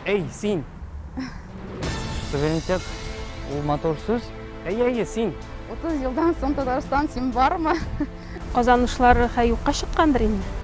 Әй, син! Суверенитет ул матур сүз. Әйе, әйе, син! 30 елдан соң Татарстан син бармы? Казанышлары хәй юкка чыккандыр инде.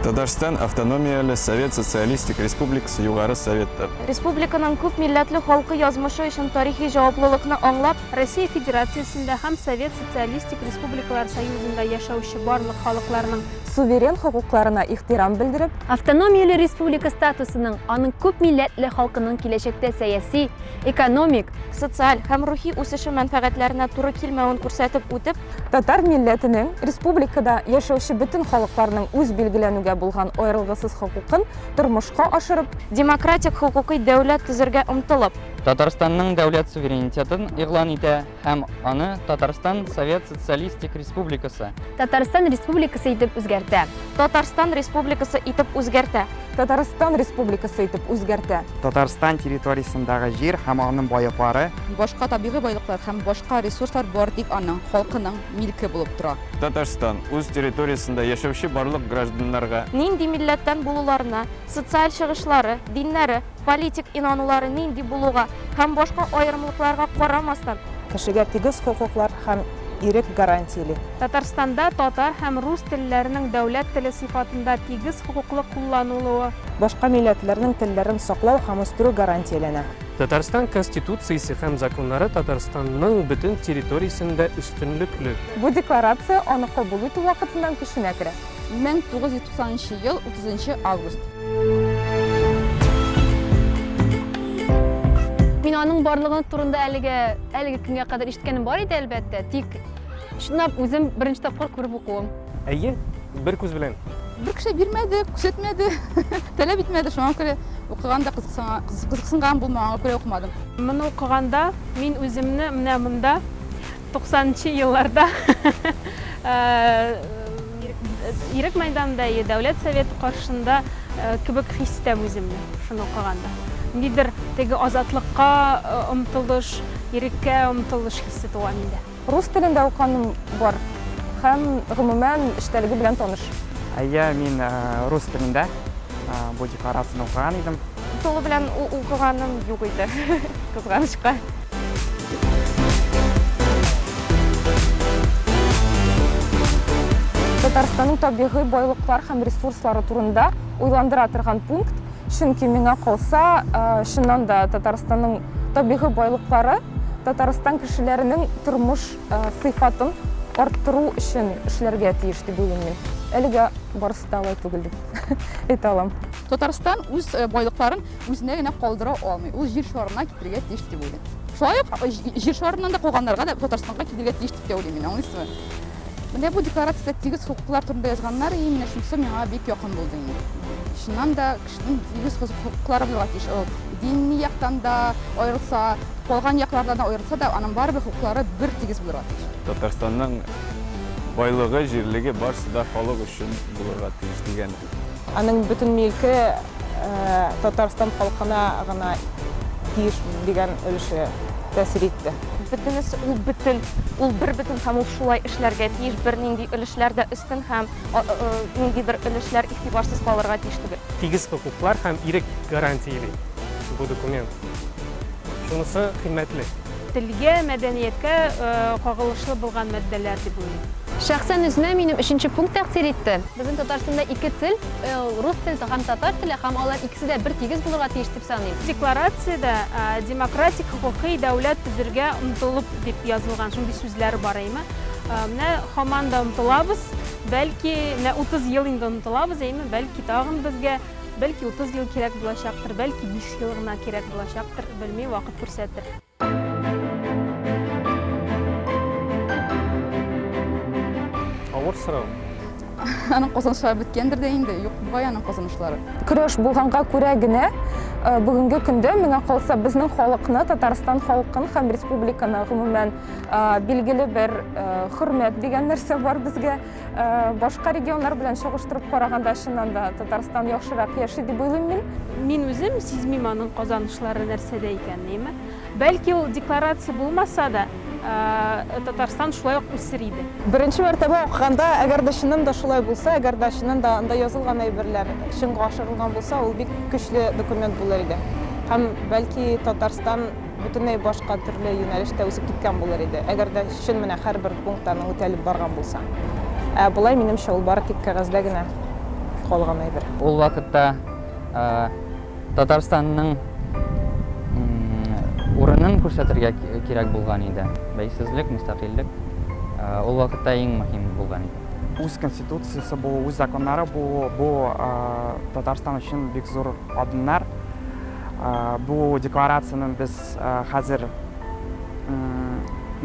Татарстан Автономияле Совет Социалистик Республикасы Югары Советы. Республиканың күп милләтле халкы язмышы өчен тарихи җаваплылыкны аңлап, Россия Федерациясендә һәм Совет Социалистик Республикалар Союзында яшәүче барлык халыкларның. Суверен хокукларына ихтирам белдереп. Автономияле республика статусының, аның күп милләтле халкының киләчәктә сәяси, экономик, социаль һәм рухи үсеше мәнфәгатьләренә туры килмәвен күрсәтеп үтеп, Татар милләтенең, республикада яшәүче бөтен халыкларның үзбилгеләнүгә булган аерылгысыз хокукын тормышка ашырып, Демократик хокукый дәүләт төзергә омтылып. Татарстанның дәүләт суверенитетын игълан итә һәм аны Татарстан Совет Социалистик Республикасы. Татарстан Республикасы итеп үзгәртә. Татарстан Республикасы итеп үзгәртә. Татарстан Республикасы итеп үзгәртә. Татарстан территориясендәге җир һәм аның байлыклары. Башка табигый байлыклар һәм башка ресурслар бары тик аның халкының милке булып тора. Татарстан, үз территориясендә яшәүче барлык гражданнарга. Нинди милләттән булуларына, социаль чыгышлары, диннәре, политик инанулары нинди булуга һәм башка аерымлыкларга карамастан, Кешегә тигез хокуклар һәм ирек гарантияли. Татарстанда татар һәм рус телләренең дәүләт теле сыйфатында тигез хокуклы кулланылуы. Башка милләтләрнең телләрен саклау һәм үстерү гарантияләнә. Татарстан Конституциясе һәм законнары Татарстанның бөтен территориясендә өстенлекле. Бу декларация аны кабул итү вакытыннан көченә керә. 1990 нчы ел 30 нчы август. Мин аның барлыгы турында әлегә әлеге көнгә кадәр ишеткәнем бар иде, әлбәттә, тик чынлап үзем беренче тапкыр күреп укуым. Әйе, бер күз белән. Бер кеше бирмәде, күрсәтмәде, таләп итмәде, шуңа күрә укыганда кызыксынган булмаганга күрә укымадым. Моны укыганда мин үземне менә монда 90 нчы елларда Ирек мәйданында, әйе, Дәүләт Советы каршында кебек хис итәм үземне, шуны укыганда. Ниндидер теге азатлыкка омтылыш, иреккә омтылыш хисе туа миндә. Рус телендә укыганым бар һәм, гомумән, эчтәлеге белән таныш. Әйе, мин рус телендә бу декларацияне укыган идем. Тулы белән укыганым юк иде, кызганычка. Татарстанның табигый байлыклар һәм ресурслары турында уйландыра торган пункт, чөнки миңа калса, чыннан да Татарстанның табигый байлыклары Татарстан кешеләренең тормыш сыйфатын арттыру өчен эшләргә тиеш дип уйлыйм мин. Әлегә барысы да алай түгел дип әйтә алам. Татарстан үз байлыкларын үзенә генә калдыра алмый. Ул җир шарына китерергә тиеш дип уйлыйм. Шулай ук җир шарыннан да калганнарга да Татарстанга килергә тиеш дип тә уйлыйм мин, аңлыйсызмы? Менә бу декларациядә тигез хокуклар турында язганнар, и менә шунысы миңа бик якын булды инде. Чыннан да кешенең тигез хокуклары булырга тиеш. Ул дини яктан да аерылса, калган яклардан да аерылса да, аның барыбер хокуклары бер тигез булырга тиеш. Татарстанның байлыгы, җирлеге барысы да халык өчен булырга тиеш дигән. Аның бөтен милке Татарстан халкына гына тиеш дигән өлеше тәэсир итте. Бөтенесе ул бөтен, ул бер бөтен һәм ул шулай эшләргә тиеш, бернинди өлешләр дә өстен һәм ниндидер өлешләр игътибарсыз калырга тиеш түгел. Тигез хокуклар һәм ирек гарантияли бу документ. Шунысы кыйммәтле. Телгә, мәдәнияткә кагылышлы булган маддәләр дип уйлыйм. Шәхсән үземә минем өченче пункт тәэсир итте. Безнең Татарстанда ике тел, рус теле һәм татар теле, һәм алар икесе дә бер тигез булырга тиеш дип саныйм. Декларациядә демократик хокукый дәүләт төзергә омтылып дип язылган шундый сүзләр бар, әйме. Менә һаман да омтылабыз, бәлки, менә 30 ел инде омтылабыз, әйме, бәлки тагын безгә, бәлки 30 ел кирәк булачактыр, бәлки 5 ел гына кирәк булачактыр, белмим, вакыт күрсәтер. Авыр сорау. Аның казанышлары беткәндер дә инде, юк бугай аның казанышлары. Көрәш булганга күрә генә э, бүгенге көндә миңа калса безнең халыкны, Татарстан халкын һәм республиканы гомумән э, билгеле бер э, хөрмәт дигән нәрсә бар безгә. Башка регионнар белән чагыштырып караганда, чыннан да Татарстан яхшырак яши дип уйлыйм мин. Мин үзем сизмим аның казанышлары нәрсәдә икәнен, әйеме? Бәлки ул декларация булмаса да, Татарстан шулай ук үсер иде. Беренче мәртәбә укыганда, әгәр дә чыннан да шулай булса, әгәр дә чыннан да анда язылган әйберләр чынга ашырылган булса, ул бик көчле документ булыр иде. Һәм, бәлки, Татарстан бөтенләй башка төрле юнәлештә үсеп киткән булыр иде, әгәр дә чын менә һәрбер пункт аның үтәлеп барган булса. Ә болай, минемчә, ул бары тик кәгазьдә генә калган әйбер. Ул вакытта Татарстанның урынын күрсәтергә кирәк булган иде. Бәйсезлек, мөстәкыйльлек ул вакытта иң мөһим булган иде. Үз конституциясе булу, үз законнары булу, бу Татарстан өчен бик зур адымнар. Бу декларациянең без хәзер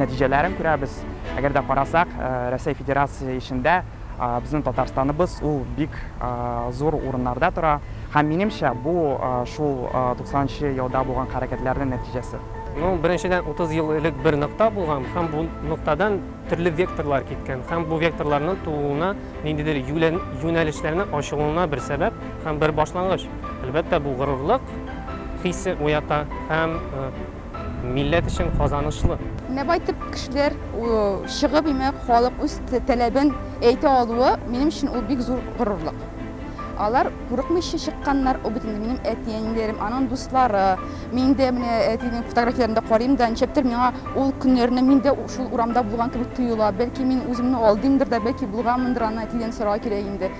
нәтиҗәләрен күрәбез. Әгәр дә карасак, Рәсәй Федерация эчендә Безнең Татарстаныбыз ул бик зур урыннарда тора. Һәм минемчә, бу шул 90 нчы елда булган хәрәкәтләрнең нәтиҗәсе. Ну, беренчедән, 30 ел элек бер нокта булган һәм бу ноктадан төрле векторлар киткән. Һәм бу векторларның тууына, ниндидер юнәлешләрнең ачылуына бер сәбәп һәм бер башлангыч. Әлбәттә, бу горурлык хисе уята һәм Милләт өчен казанышлы. Менә бу әйтеп кешеләр чыгып имә халык үз таләбен әйтә алуы минем өчен ул бик зур горурлык. Алар курыкмыйча чыкканнар, ул бит инде минем әти-әниләрем, аның дуслары. Мин дә менә әтинең фотографияләрен дә карыйм да, ничектер миңа ул көннәрне мин дә шул урамда булган кебек тоела. Бәлки мин үземне алдыймдыр да, бәлки булганмындыр, аны әтидән сорарга кирәк инде.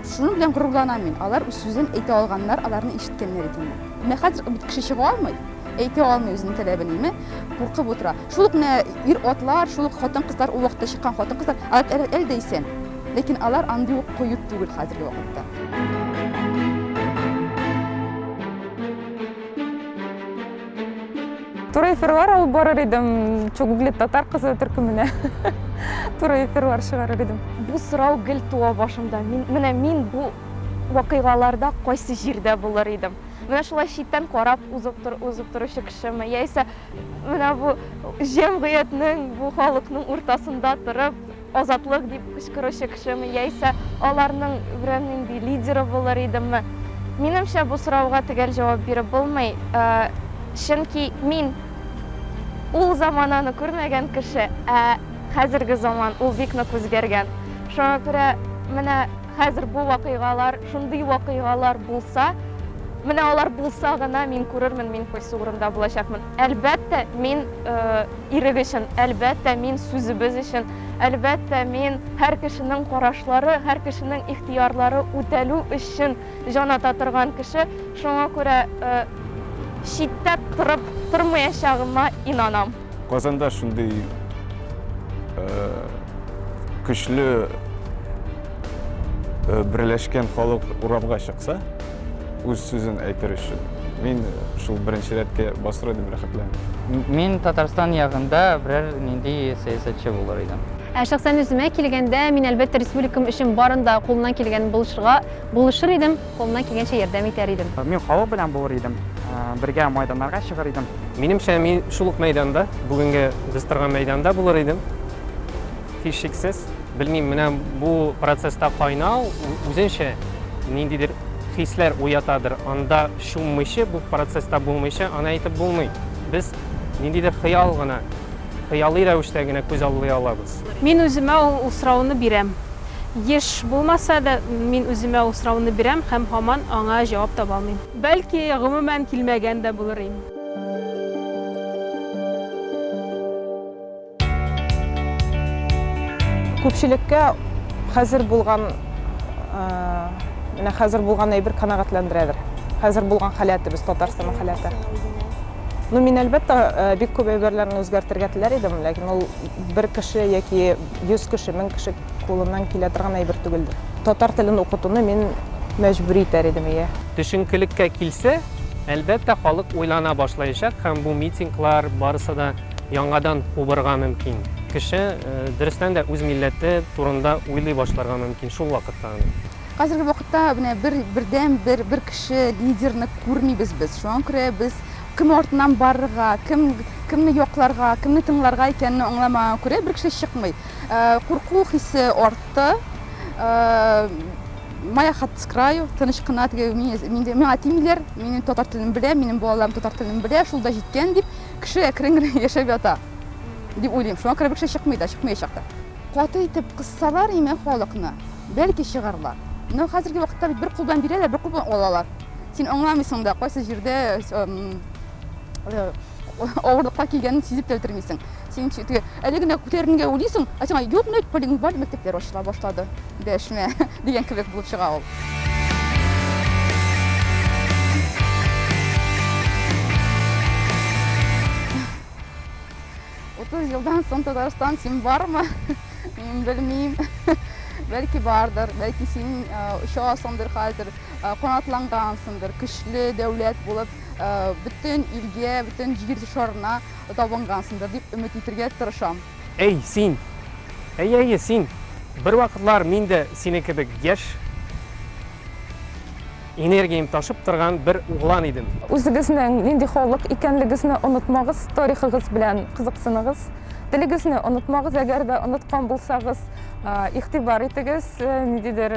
Шуның белән горурланам мин. Алар үз сүзен әйтә алганнар, аларны ишеткәннәр икәннәр. Менә хәзер бит кеше чыга алмый, әйтә алмый үзенең таләбен, име, куркып утыра. Шул ук менә ир-атлар, шул ук хатын-кызлар, ул вакытта чыккан хатын-кызлар, алар әле дә исән. Ләкин алар андый ук кыю түгел хәзерге вакытта. Туры эфирлар алып барыр идем, Чо гуглит татар кызы төркеменә. Туры эфирлар чыгарыр идем. Бу сорау гел туа башымда. Мин, менә мин бу вакыйгаларда кайсы җирдә булыр идем? Менә шулай читтән карап узып тор, узып торучы кешеме, яисә менә бу җәмгыятьнең, бу халыкның уртасында торып, азатлык дип кычкыручы кешеме, яисә аларның берәр нинди лидеры булыр идемме? Минемчә, бу сорауга төгәл җавап биреп булмый. Чөнки мин ул замананы күрмәгән кеше, ә хәзерге заман ул бик нык үзгәргән. Шуңа күрә менә Хәзер бу вакыйгалар, шундый вакыйгалар булса, менә алар булса гына мин күрермен, мин кайсы урында булачакмын. Әлбәттә, мин ирек өчен, әлбәттә, мин сүзебез өчен, әлбәттә, мин һәр кешенең карашлары, һәр кешенең ихтыярлары үтәлү өчен җан ата торган кеше. Шуңа күрә читтә торып тормаячагыма инанам. Казанда шундый көчле берләшкән халык урамга чыкса, үз сүзен әйтер өчен, мин шул беренче рәткә басыр идем рәхәтләнеп. Мин Татарстан ягында берәр нинди сәясәтче булыр идем. Ә шәхсән үземә килгәндә, мин, әлбәттә, республикам өчен барын да кулымнан килгән булышырга булышыр идем, кулымнан килгәнчә ярдәм итәр идем. Мин халык белән булыр идем, бергә майданнарга чыгыр идем. Минемчә, мин шул ук мәйданда, бүгенге без торган мәйданда булыр идем. Һичшиксез. Белмим, менә бу процесста кайнау үзенчә ниндидер хисләр уятадыр. Анда чуммыйча, бу процесста булмыйча, аны әйтеп булмый. Без ниндидер хыял гына, хыялый рәвештә генә күз аллый алабыз. Мин үземә ул сорауны бирәм. Еш булмаса да, мин үземә ул сорауны бирәм һәм һаман аңа җавап таба алмыйм. Бәлки, гомумән килмәгән дә булыр им. Күпчелеккә хәзер булган, менә хәзер булган әйбер канәгатьләндерәдер. Хәзер булган халәтебез, Татарстанның халәте. Ну, мин, әлбәттә, бик күп әйберләрне үзгәртергә теләр идем, ләкин ул бер кеше яки 100 кеше, 1000 кеше кулыннан килә торган әйбер түгелдер. Татар телен укытуны мин мәҗбүри итәр идем, ие. Төшенкелеккә килсә, әлбәттә, халык уйлана башлаячак һәм бу митинглар барысы да яңадан кубырга мөмкин. Кеше, дөрестән дә, үз милләте турында уйлый башларга мөмкин шул вакытта гына. Хәзерге вакытта менә бер бердән бер бер кеше лидерны күрмибез без. Шуңа күрә без кем артыннан барырга, кем кемне якларга, кемне тыңларга икәнне аңламаганга күрә бер кеше чыкмый. Курку хисе артты. Моя хата с краю, тыныч кына теге миңа тимиләр, минем татар телен белә, минем балаларым татар телен белә, шул да җиткән дип. Кеше әкрен генә яшәп ята дип уйлыйм. Шуңа күрә бер кеше чыкмый да, чыкмаячак та. Каты итеп кыссалар име халыкны, бәлки чыгарлар. Но хәзерге вакытта бит бер кулдан бирәләр, бер кул белән алалар. Син аңламыйсың да, кайсы җирдә авырлыкка килгәнен сизеп тә бетермисең. Син теге әле генә күтәрергә уйлыйсың, ә сиңа юк, менә полингваль мәктәпләр ачыла башлады. Дәшмә дигән кебек булып чыга ул. 30 елдан соң Татарстан син бармы? Мин белмим. Бәлки бардыр, бәлки син очасыңдыр хәзер, канатлангансыңдыр, көчле дәүләт булып, бөтен илгә, бөтен җир шарына табынгансыңдыр дип өмет итергә тырышам. Әй, син! Әйе, әйе, син! Бервакытлар мин дә синең кебек яшь, энергиям ташып торган бер углан идем. Үзегезнең нинди халык икәнлегезне онытмагыз, тарихыгыз белән кызыксыныгыз. Телегезне онытмагыз, әгәр дә оныткан булсагыз, игътибар итегез, ниндидер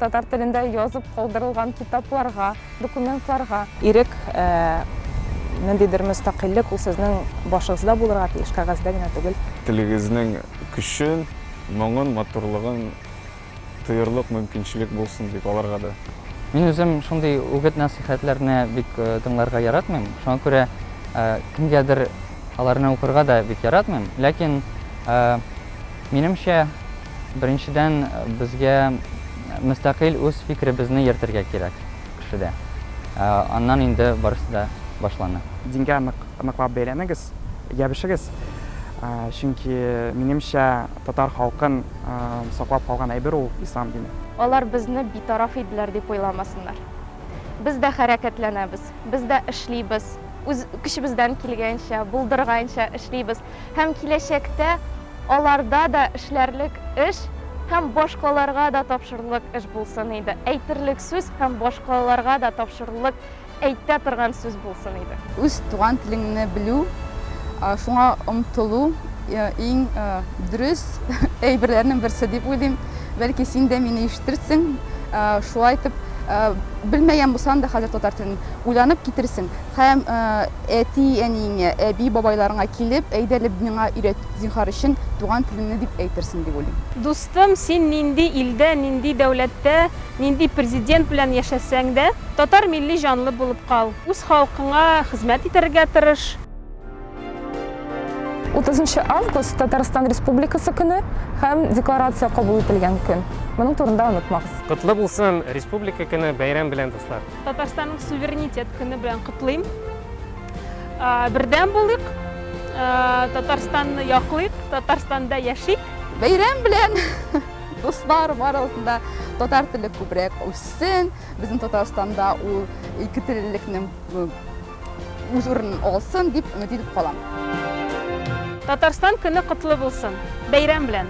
татар телендә язып калдырылган китапларга, документларга. Ирек, ниндидер мөстәкыйльлек, ул сезнең башыгызда булырга тиеш, кәгазьдә генә түгел. Телегезнең көчен, моңын, матурлыгын тоерлык мөмкинчелек булсын дип аларга да. Мин үзем шундый үгет-нәсыйхәтләрне бик тыңларга яратмыйм. Шуңа күрә кемгәдер аларны укырга да бик яратмыйм. Ләкин, минемчә, беренчедән, безгә мөстәкыйль үз фикеребезне йөртергә кирәк кешедә. Аннан инде барысы да башлана. Дингә нык, ныклап бәйләнегез, ябешегез. Чөнки, минемчә, татар халкын саклап калган әйбер ул ислам дине. Алар безне битараф иделәр дип уйламасыннар. Без дә хәрәкәтләнәбез, без дә эшлибез, үз көчебездән килгәнчә, булдырганча эшлибез. Һәм киләчәктә аларда да эшләрлек эш һәм башкаларга да тапшырырлык эш булсын иде. Әйтерлек сүз һәм башкаларга да тапшырырлык әйтә торган сүз булсын иде. Үз туган телеңне белү, шуңа омтылу иң дөрес әйберләрнең берсе дип уйлыйм. Бәлки син дә мине ишетерсең, шулай итеп, белмәгән булсаң да хәзер татар телен уйланып китерсең һәм әти-әниеңә, әби-бабайларыңа килеп, әйдә әле миңа өйрәт, зинһар өчен, туган телеңне дип әйтерсең дип уйлыйм. Дустым, син нинди илдә, нинди дәүләттә Нинди президент белән яшәсәң дә, татар милли җанлы булып кал. Үз халкыңа хезмәт итәргә тырыш. 30 нчы август, Татарстан Республикасы көне һәм Декларация кабул ителгән көн. Моның турында онытмагыз. Котлы булсын Республика көне бәйрәм белән, дуслар! Татарстанның суверенитет көне белән котлыйм. Бердәм булыйк, Татарстанны яклыйк, Татарстанда яшик. Бәйрәм белән! Дуслар, барыгызның да татар теле күбрәк үссен, безнең Татарстанда ул икетеллелекнең үз урынын алсын дип өмет итеп калам. Татарстан көне котлы булсын! Бәйрәм белән!